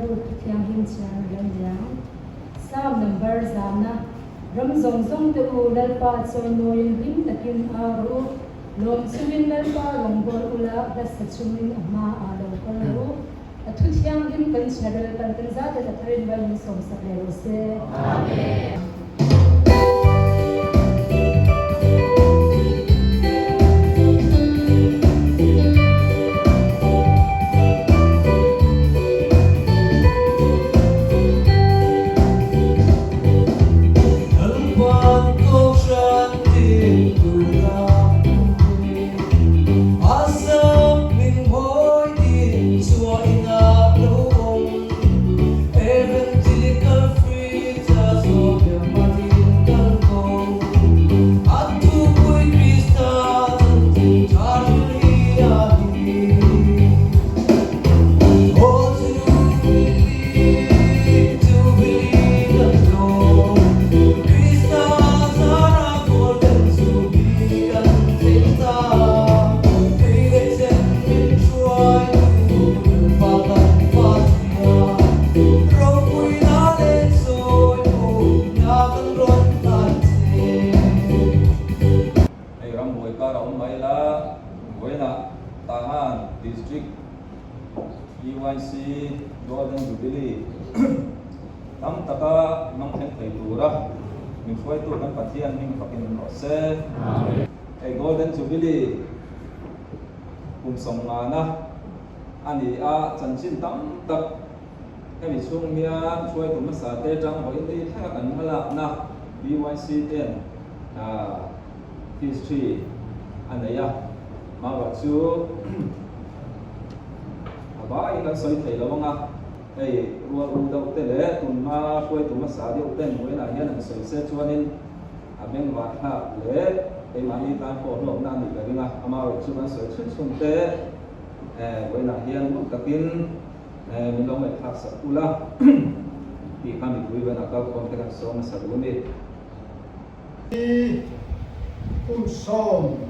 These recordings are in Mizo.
ruk thu thianghlim chhiar a lo niang. Psalm number zana, Ram zawng zawng te u Lalpa chawimawiin hlim takin au rawh u, lawm chungin Lalpa rawngbâwl ula hla sa chungin a hmaah lo kal rawh u. A thu thianghlim kan chhiar Lalpan kan zaten a tharin vai min sawmsak leh rawh se. Amen. Hei rambuai kar a awm mai la, vawiinah Tahan District EYC Golden Jubilee tam taka hmang thleng thei tura min hruaitu kan Pathian hming fakin rawh se. Hei Golden Jubilee kum sawmngana a ni a, chanchin tam tak hemi chhung hian hruaitu hmasa te atang vawiin ni thlenga kan hmalakna BYC ten history a nei a, marawh chu a vaiin kan sawi thei lo ang a, hei rual u deuh te leh tunhma hruaitu hmasa deuh ten vawiinah hian an sawi se chuanin a bengvar thlak leh keimahni tan pawh hlawkna a nih ka ring a, amaherawh chu kan sawi chhun chhun te vawiinah hian ngun takin min lo ngaihthlak sak ula tih kha mipui vawiinah kalkhawm te kan sawm hmasa duh a ni. Hi kum 50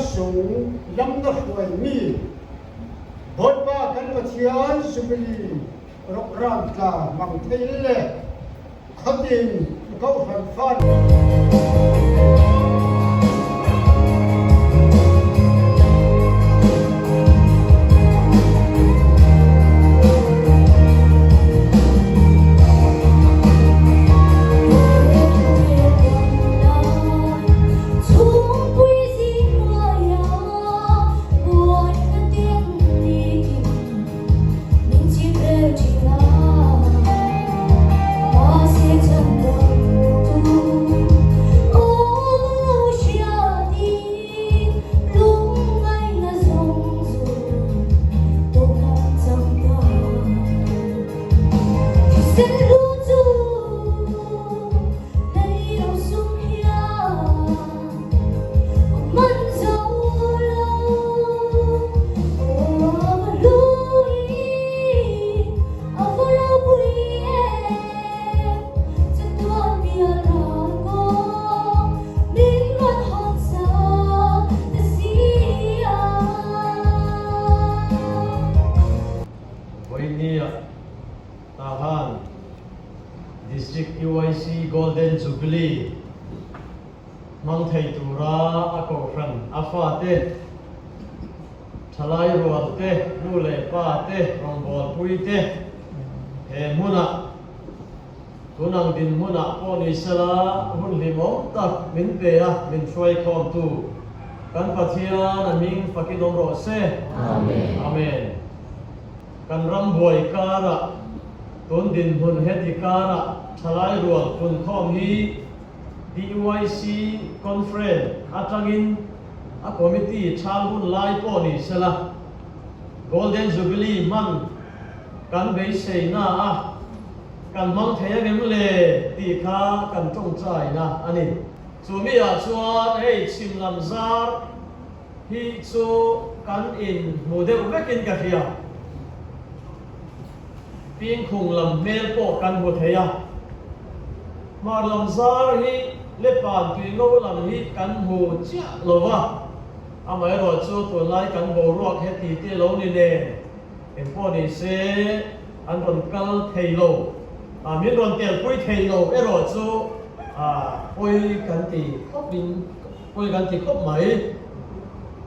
sung lam na hruaimi Bawipa kan Pathian Jubilee rawkram tla mang thei le khuatin kohhran fa Vawinia Tahan District UIC Golden Jubilee hmang thei tura a kohhran a fate, thalai rual te, nu leh pa te, rawngbawlpui te he hmunah tun ang dinhmunah pawh ni sela hun hlimawm tak min pe a, min hruaikhawmtu kan Pathian a hming fakin awm rawh se. Amen. Kan ram buai karah, tun dinhmun heti karah thalai rual phunkhawm hi DYC Conference atangin a committee chhang hun lai pawh ni sela, Golden Jubilee hman kan beiseina a kan hmang thei angem le tih kha kan tawngtaina a ni. Chumi ah chuan hei chhim lam zar hi chu kan in hmu deuh vekin ka hria. Pingkhung lam hmel pawh kan hmu thei a. Hmar lam zar hi Lepan tui ngo lam hi kan hmu chiah lo va, amaherawhchu tunlai kan boruak heti te lo ni nen. Engpawh ni se an rawn kal thei lo, min rawn telpui thei lo erawh chu pawi kan ti khawp in pawi kan ti khawp mai.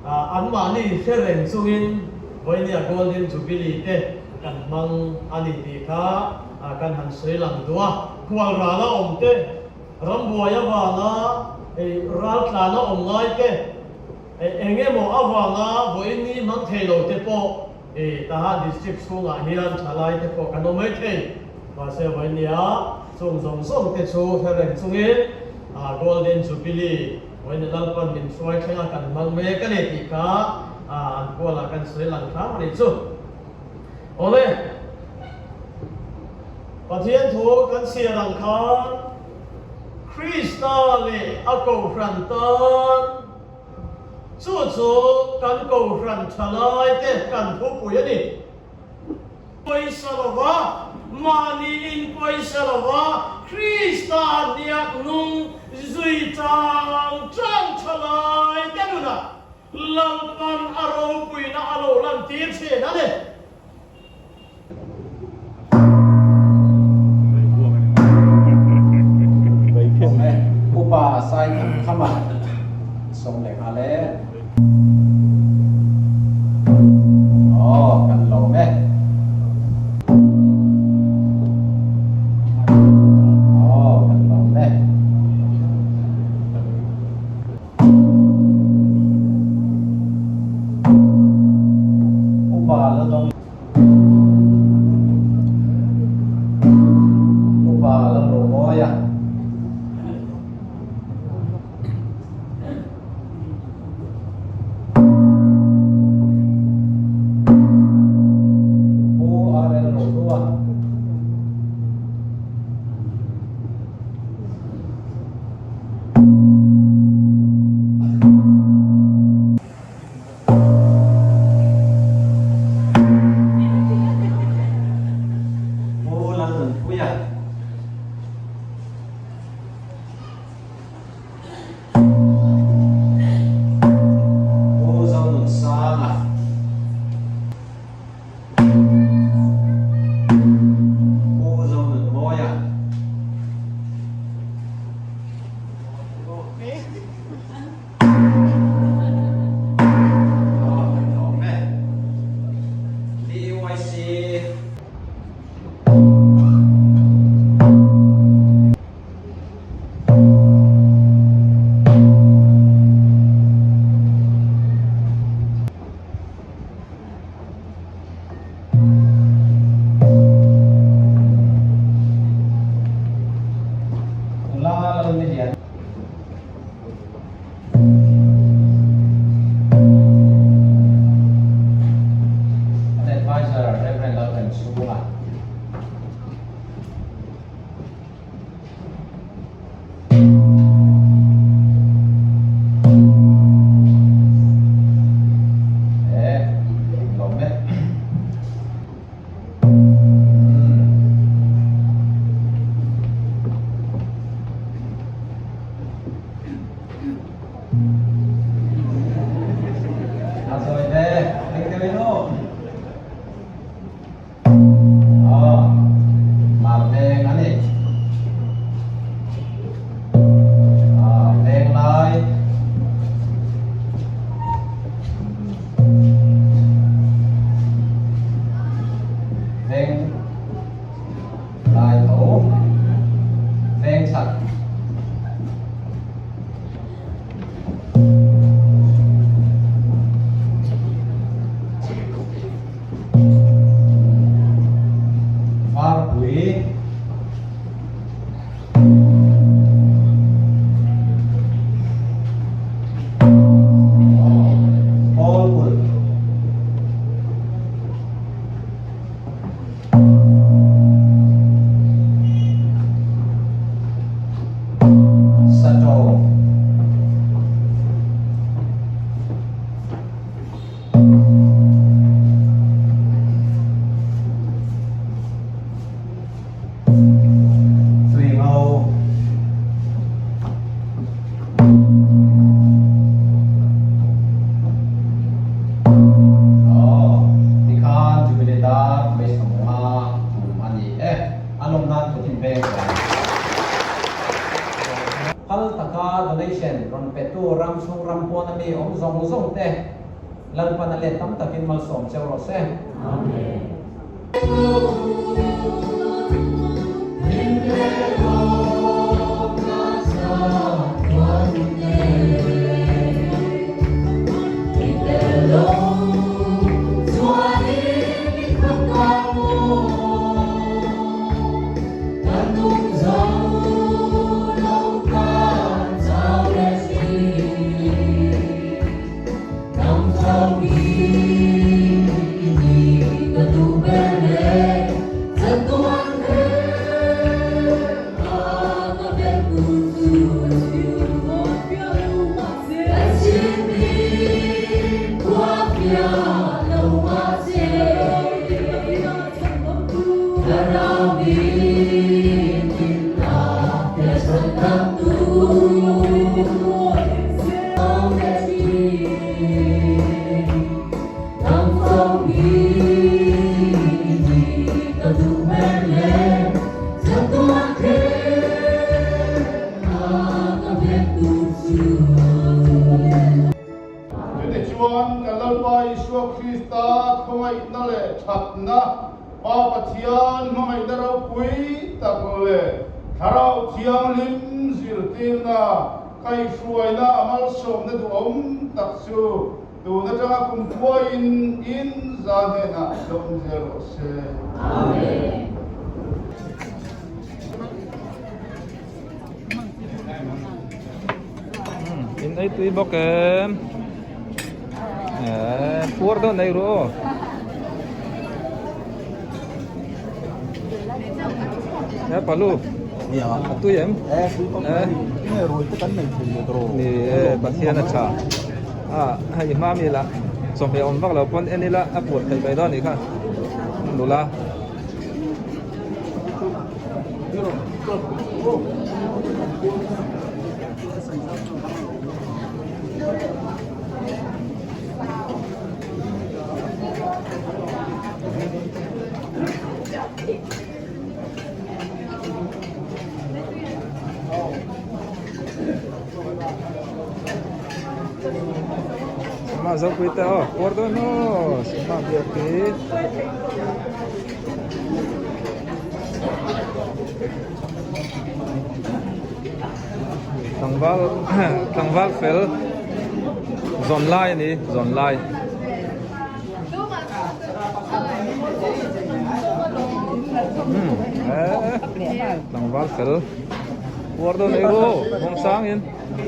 Anmahni hre reng chungin Vawinia Golden Jubilee te kan hmang a ni tih kha kan han sawi lang duh a. Khual rala awm te, rambuai avanga raltlana awm ngai te, Eng emaw avanga vawiin ni hmang thei lo te pawh Tahan District chhungah hian thalai te pawh kan awm mai thei. Mahse vawiin nia chung zawng zawng te chu hre reng chungin Golden Jubilee vawiin Lalpan min hruai thlenga kan hmang mek a ni tih kha an kualah kan sawi lang hram a nih chu. Awle, Pathian thu kan chhiar ang khan Krista leh a Kohhran tan chu chu kan Kohhran thalaite kan thupui a ni. Pawisa lova, mahni in pawisa lova Krista hniak nung zui chang chang thalaite nunah Lalpan a ropuina a lo lantir thin a ni. Upa Saithangkhama sawm leh nghal e. Aw, kan lawm e. Aw, kan lawm e. Upa Laldawng Upa Lalromawia Pu RL Rohlua. Pu Lalnunpuia. Pu Zonunsanga. Pu Zonunmawia. DYC. Nula Lalnilian. An adviser Rev. Lalremchhunga. A zawi ve, ring deuh in aw. Aw, mar veng a ni. Aw, veng lai. Veng lai tho. Veng chhak. Varpui Kawlkulh. donation rawn petu ram chhung ram pawn ami awm zawng zawng te Lalpan a let tam takin malsawm cheu rawh se. Amen. Chutichuan, kan Lalpa Isua Krista khawngaihna leh thatna, Pa Pathian hmangaihna ropui tak leh Thlarau Thianghlim zirtirna, kaihhruaina a malsawmna duhawm tak chu tun atanga kum khuaiin in za hnenah dawng zel rawh se. Amen. In ei tui bawk em eh puar dawn nei ru aw eh palu a tui em eh ni e Pathian a tha a hei hma mi lah chawhmeh awm vak lo pawn en ila a puar thei mai dawn anih kha nula. Mah zopui te aw puar dawn aw sima biak hi. Tlangval tlangval fel zawn lai a ni zawn lai. Umm eh tlangval fel puar dawn ei ru bawng sangin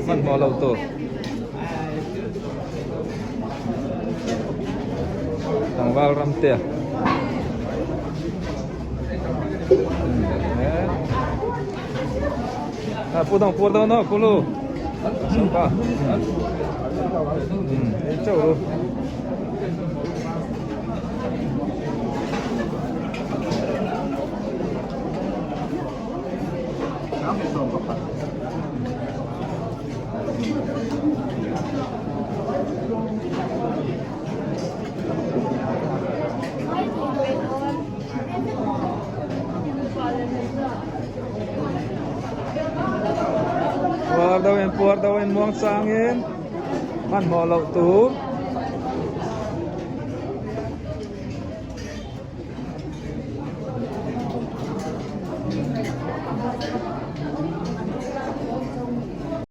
hmanhmawh loh tur. Tlangval ram te a pu dang puar dawn aw kulu pa ei chauh ru. Puar deuhin puar deuhin muang changin hmanhmawh loh tur.